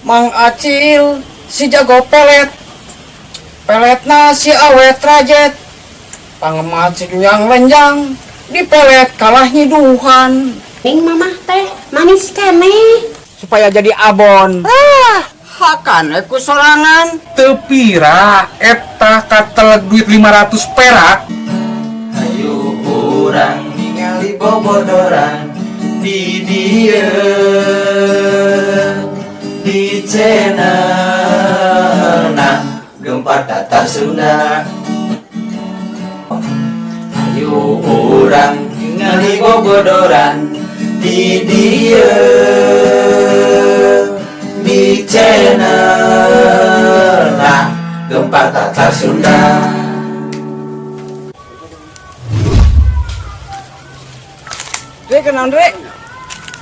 Mang Acil si jago pelet, peletna si awet rajet, pangemat si Duyang Lenjang, di pelet kalah nyiduhan. Ning mamah teh manis keneh. Supaya jadi abon. Ah, hakan ku sorangan. Teu pira eta kateleg duit 500 perak. Ayo urang ningali bobodoran di dieu di channel nah Gempar Tatar Sunda. Ayo urang ningali bobodoran di dieu di channel nah Gempar Tatar Sunda. Dre, kenal Dre?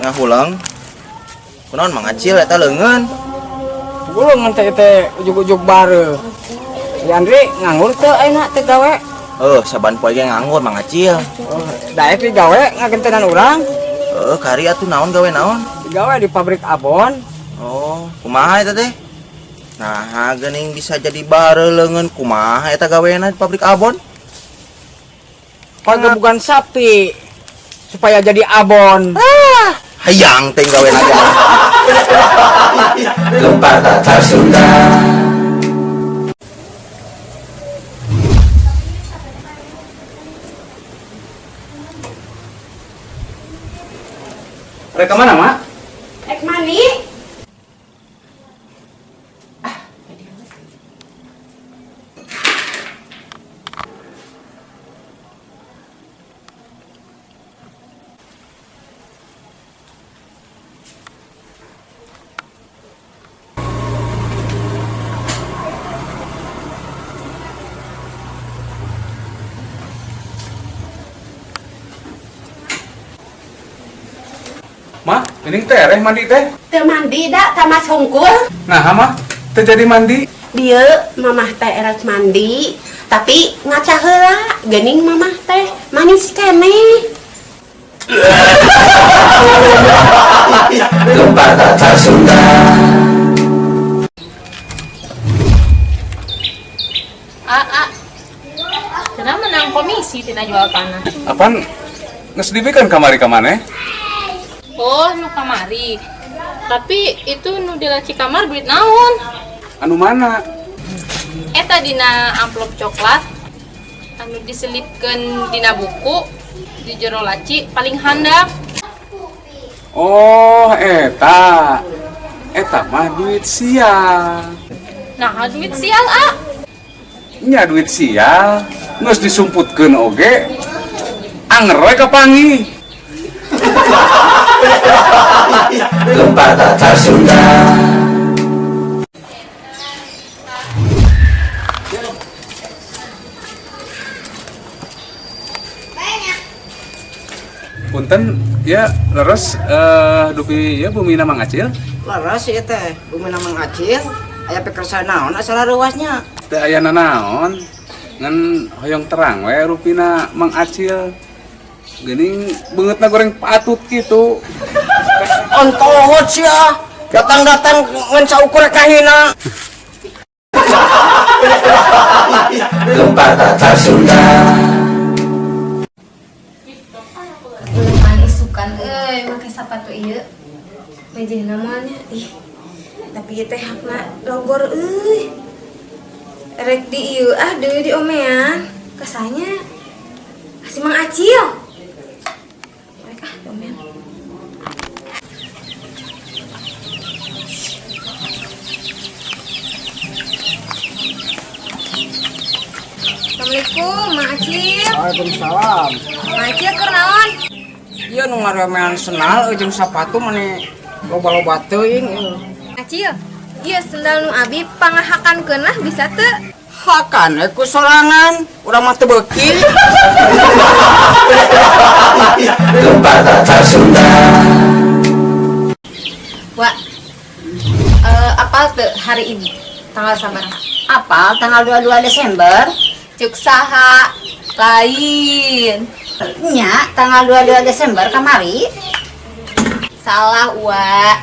Ngahulang. Kunaon Mang Acil eta leungeun? Gulung teh teh ujug-ujug bare. Si Andri nganggur teu ayeuna teu gawe? Heuh, saban poe ge nganggur Mang Acil. Oh, daek digawe ngagentenan urang. Heuh, kari atuh naon gawe naon? Digawe di pabrik abon. Oh, kumaha eta teh? Nah, geuning bisa jadi bare leungeun kumaha eta gawena di pabrik abon? Pagebugan sapi supaya jadi abon. Ah, hayang teh gawena ge. Gempar Tatar Sunda. Rek ka mana, Mak? Rek mandi. Mak, ini tereh mandi teh. Teu mandi da tamas hungkul. Nah, Mah, teu jadi mandi. Dieu mamah teh erek mandi, tapi ngaca heula geuning mamah teh manis keneh. Gempar Tatar Sunda. Aa, cenah menang komisi tina jual tanah. Apaan geus dibikeun kamari ka maneh? Oh, nu kamari. Tapi itu nu di laci kamar duit naon? Anu mana? Eta dina amplop coklat anu diselipkeun dina buku di jero laci paling handap. Oh, eta. Eta mah duit sial. Nah, duit sial, ah. Nya duit sial, geus disumputkeun oge. Anger we kapanggih. Gempar Tatar Sunda. Punten ya leres dupi ya bumina Mang Acil. Leres ieu teh, bumina Mang Acil. Aya pikersa naon asal reuasnya? Teu aya nanaon. Ngan hoyong terang we rupina Mang Acil. Geuning beungeutna goreng patut kitu. Ontohot sia. Datang-datang ngan saukur kahina. Gempar Tatar Sunda. Uleman isukan euy make sapatu ieu. Mejehna moalnya ih. Tapi ieu teh hakna logor euy. Rek di ieu ah deui di omean. Kasanya si Mang Acil. Rek ah di omean. Assalamualaikum, Mang Acil. Waalaikumsalam. Mang Acil keur naon? Ieu nu ngaremean senal jeung sapatu mani loba-loba teuing ieu. Acil, ieu sendal nu abi pangahakankeun lah bisa teu? Hakan we ku sorangan, urang mah teu beuki. Gempar Tatar Sunda. Wak, apal teu hari ini? Tanggal sabaraha? Apal tanggal 22 Desember. Cuk saha lain. Nya, tanggal 22 Desember kamari. Salah, Wak.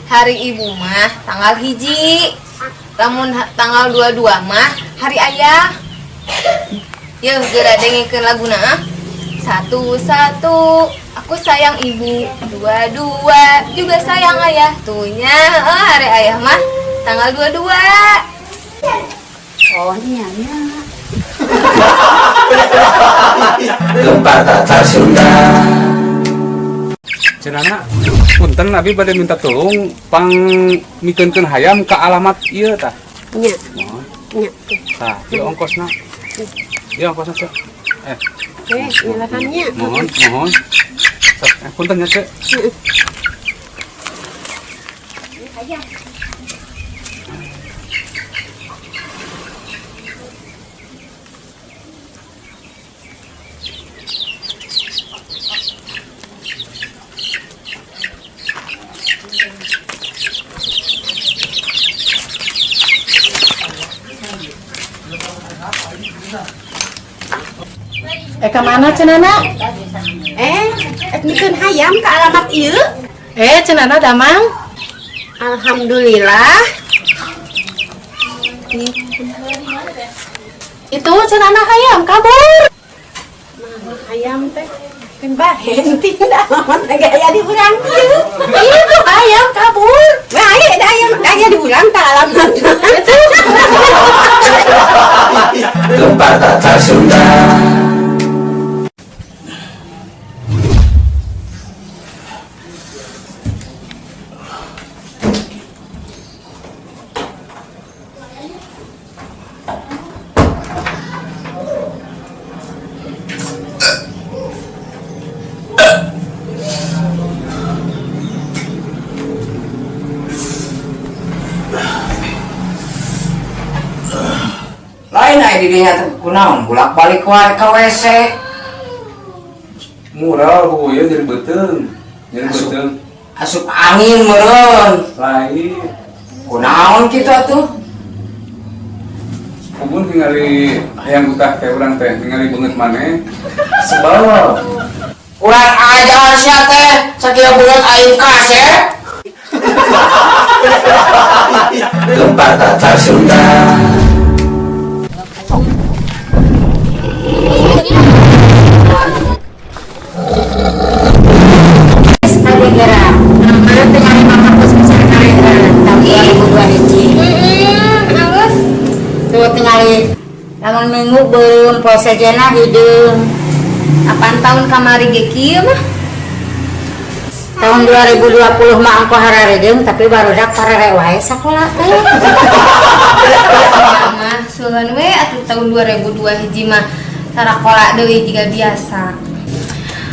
Hari Ibu mah tanggal 1. Lamun tanggal 22 mah hari ayah. Yeuh, geura dengekeun laguna ah. Satu satu, aku sayang ibu. Dua dua, juga sayang ayah. Tuh nya, hari ayah mah tanggal 22. Oh nya nya. Gempa Tatar Sunda. Cenana, punten, abi bade minta tolong pang mikeunkeun hayam ka alamat ieu tah. Nya, Mohon. Nya. Tah, ieu ongkosna. Ieu ongkosna, Cek. Eh, Eh, nyalakannya. Mohon, mohon. Sok, punten ya, Cek. Hayam. Eh, kemana cenana? Eh, mikeun hayam ke alamat ieu. Eh, cenana damang? Alhamdulillah. Itu cenana hayam kabur. Mana hayam teh? Kan bae tindak alamat ge aya di urang ieu. Itu hayam kabur. Wah, aya da ayam aya di urang tah alamat. Itu. Gempa Tatar Sunda. Lain aya di dinya teh kunaon bolak-balik wae ka WC. Mural pokoknya jadi beuteung. Jadi Asup. beuteung. Asup angin meureun. Lain. Kunaon kitu atuh? Puguh ningali hayang utah teh urang teh ningali beungeut maneh. Sebel. Kurang ajar sia teh, sakieu beungeut aing kasep. Gempa Tatar Sunda. Ade geura. Mama teh nyari mama geus bisa tahun 2002 hiji. Halus. Tuh tingali lamun minggu beureum, poe sejenna hideung. Apaan tahun kamari ge kieu mah? Tahun 2020 mah angko hararedeung, tapi barudak parere wae sakola teh. Ya mah sugan we atuh tahun 2002 hiji mah sarakola deui jiga biasa.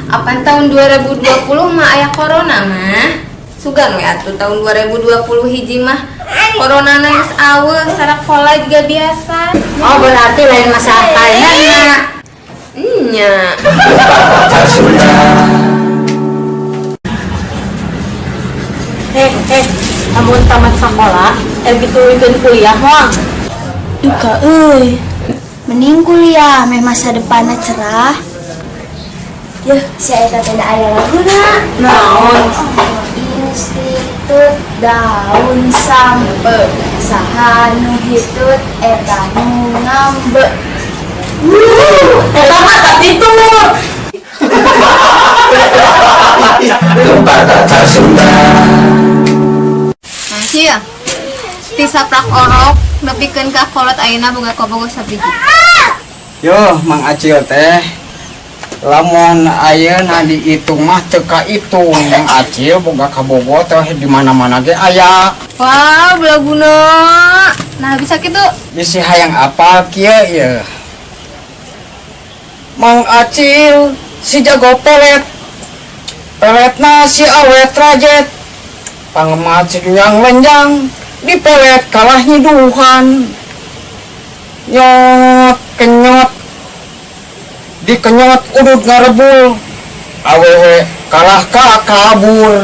Apaan tahun 2020 mah aya corona mah? Sugan we atuh tahun 2020 hiji mah corona geus aweuh, sarakola juga biasa. Oh, berarti lain masalah kayana. Nya. Gempa Tatar Sunda. Eh, eh, lamun tamat sekolah, dituluykeun kuliah moal? Duka euy. Mending kuliah meh masa depanna cerah. Yeuh, si eta teh da aya laguna. Naon? Institut daun sampe, saha nu hitut eta nu ngambek. Eta mah tak titur. Gempa Tatar Sunda. Nah, sia. Ti saprak orok nepikeun ka kolot ayeuna boga kabogoh sabiji? Yo, Mang Acil teh lamun ayeuna dihitung mah teu kahitung. Mang Acil boga kabogoh teh di mana-mana ge aya. Wah, belaguna. Nah, bisa kitu. Bisi hayang apal kieu ieu. Mang Acil si jago pelet. Peletna si awet rajet. Pangemat si yang lenjang dipelet kalah nyiduhan. Nyot kenyot dikenyot udud ngarebul. Awewe kalah ka kabur.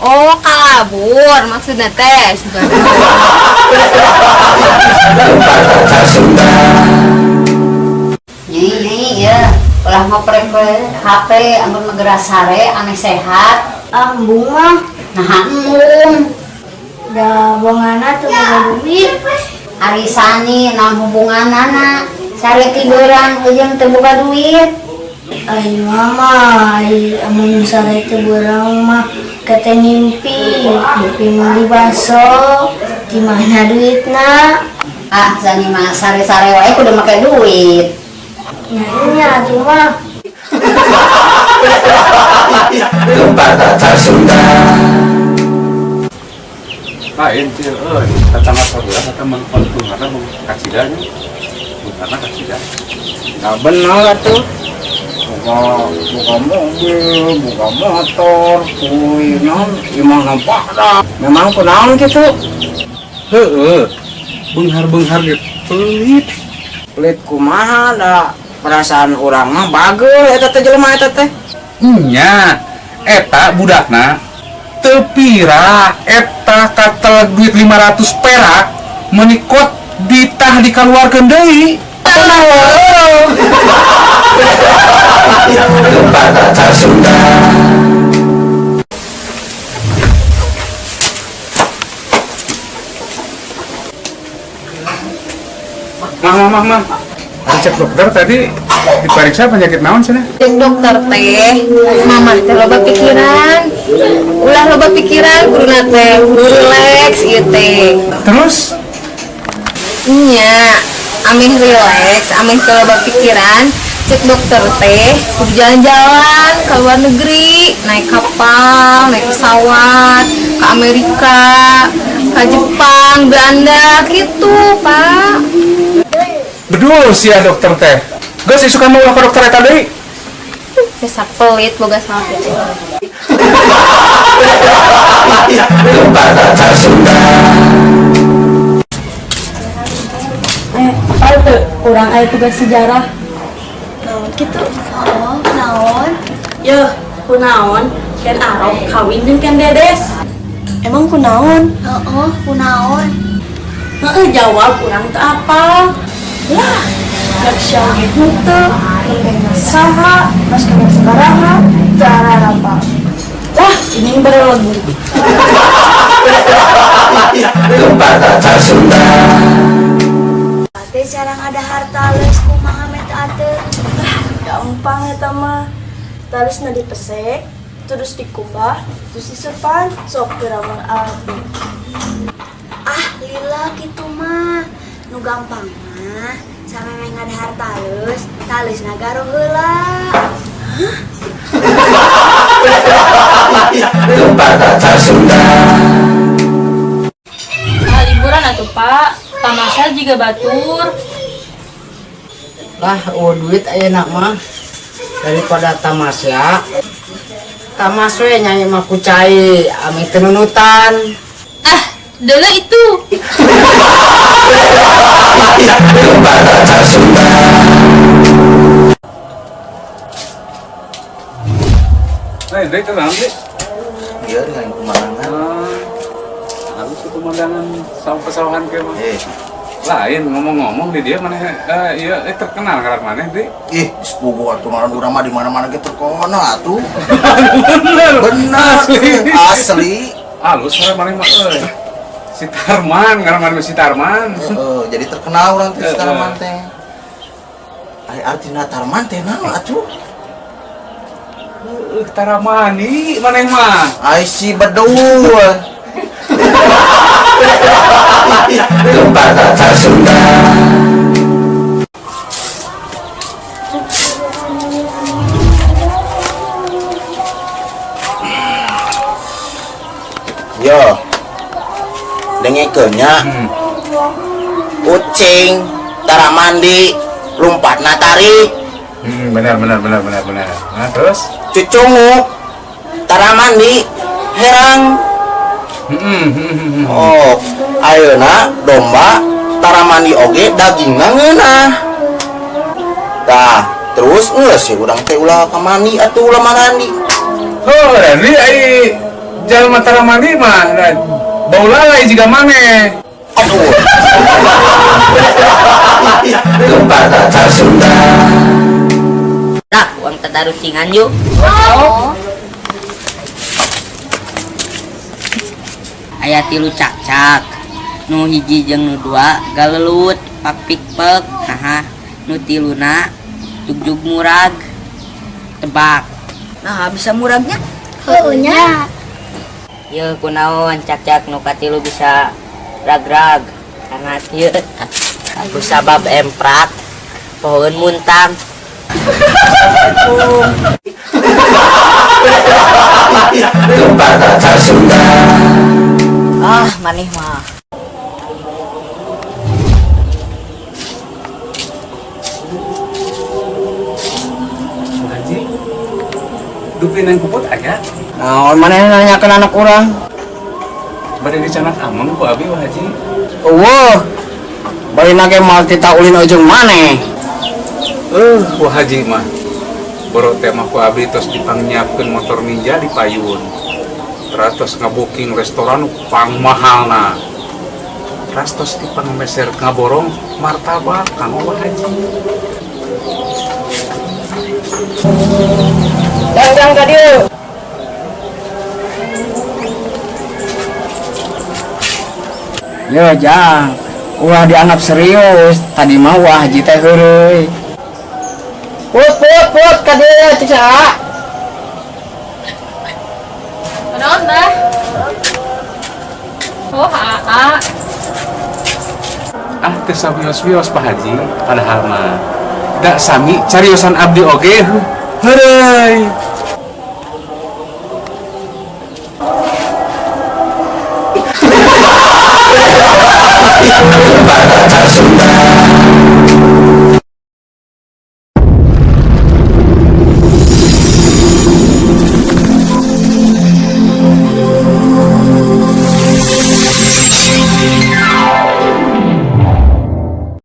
Oh, kalabur maksudnya teh. Gempa Tatar Sunda. Nyai, nyai ya, ulah ngoprek we HP, amun mah geura sare, ame sehat. Ah, embung mah. Nah, embung. Da bongana teu boga duit. Ari Sani naon hubunganana? Sare ti beurang jeung teu boga duit. Ai mama, ai amun sare teu beurang mah kate ngimpi, ngimpi meuli baso, di mana duitna? Ah, Sani mah sare-sare wae kudu make duit. Nya nya atuh mah. Gempa Tatar Sunda. Lain cil euy, tetangga sebelah eta mah beunghar kacida nya. Beungharna kacida. Nah, bener atuh. Boga boga mobil, boga motor, kuy naon imahna badak. Memang kunaon kitu? Heeh. Beunghar-beunghar ge pelit. Pelit kumaha da perasaan urang mah bageur eta teh jelema eta teh. Nya, eta budakna teu pira eta katel duit 500 perak menikot ditah dikaluarkeun deui. Gempa Tatar Sunda. Mah, mah, mah, mah. Ari cek dokter tadi diperiksa penyakit naon cenah? Cek dokter teh, mamah teh loba pikiran. Ulah loba pikiran kuduna teh, kudu relax ieu teh. Terus? Nya, ameh relax, ameh teu loba pikiran, cek dokter teh kudu jalan-jalan ke luar negeri, naik kapal, naik pesawat, ke Amerika, ke Jepang, Belanda gitu, Pak. Bedul sia dokter teh. Geus isukan mah ulah ka dokter eta deui. Bisa pelit boga sama gitu. Gempa Tatar Sunda. Apa itu? Kurang aya tugas sejarah. Naon kitu? Oh, naon? Yeuh, kunaon Ken Arok kawin jeung Ken Dedes? Emang kunaon? Heeh, kunaon? Heeh, jawab urang teu apal. Lah, gak ge henteu, lempengna saha, mas kawin sabaraha, teu ararapal. Wah, ini berlagu. Gempa Tatar Sunda. Ate cara ngadahar tales kumaha met ate? Gampang eta mah. Talesna dipesek, terus dikumbah, terus disepan, sok geura api. Ah, lila kitu mah. Nu gampang mah samemeh ngadahar tales, talesna garo heula. Gempa Tatar Sunda. Ah, liburan atuh, Pak. Tamasya juga batur. Lah, euweuh duit ayeuna mah daripada tamasya. Tamas we nya mah ku cai ameh teu nunutan. Ah, dulu itu. Gempa Tatar Sunda. Nah, Dek, tenang, Dek. Iya, dengan pemandangan. Ah, halus tuh pemandangan sawah pesawahan kayak mah. Eh, Lain ngomong-ngomong di dia mana iya terkenal ngaran maneh, Dek. Ih, sepugu atuh ngaran urang mah di mana-mana ge terkenal atuh. Bener. Bener. Asli. Asli. Halus ngaran maneh mah euy. Si Tarman, ngaran maneh mah si Tarman. Heeh, jadi terkenal urang teh si Heeh. Tarman teh. Ari artina Tarman teh naon atuh? Heueuh, Taramani maneh mah. Ai si bedul. Gempa Tatar Sunda. Yo. Dengekeun nya. Ucing tara mandi lumpatna tarik. Benar benar benar benar benar. Nah, terus? Cucunguk tara mandi herang. Oh, ayeuna domba tara mandi oge dagingna ngeunah. Tah, terus geus sih urang teh ulah ka mandi atuh ulah marandi. Oh, berarti ai jalma tara mandi mah nah, bau lalai jiga maneh. Aduh. Gempa Tatar Sunda. Dah, uang tadarucingan yuk. Oh. Aya tilu cakcak. Nu hiji jeung nu dua galelut pak pik pek. Nah, nu tiluna jugjug murag. Tebak. Nah, bisa muragnya? Heueuh nya. Yeuh, kunaon cakcak nu katilu bisa rag-rag? Karena ieu ku sabab emprak pohoeun muntang. Gempa Tatar Sunda. Ah, maneh mah. Bu Haji, dupi Neng Puput aya? Naon maneh nanyakeun anak urang? Bade dicanak ameng ku abi, Wa Haji. Eueuh. Bari ge moal titah ulin ujung maneh. Wa Haji mah. Boro teh mah ku abdi tos dipangyiapkeun motor Ninja di payun. Teras ngaboking restoran nu pangmahalna. Teras tos dipangmeser ngaborong martabak kanggo Wa Haji. Jang, jang, ka dieu. Yo, Jang, ulah dianggap serius. Tadi mah Wa Haji teh heureuy. Put, put, put, ka dieu cik saha? Kunaon, Bah? Oh, aa. Ah, teu sawios-wios, Pak Haji, padahal mah da sami cariosan abdi oge heureuy.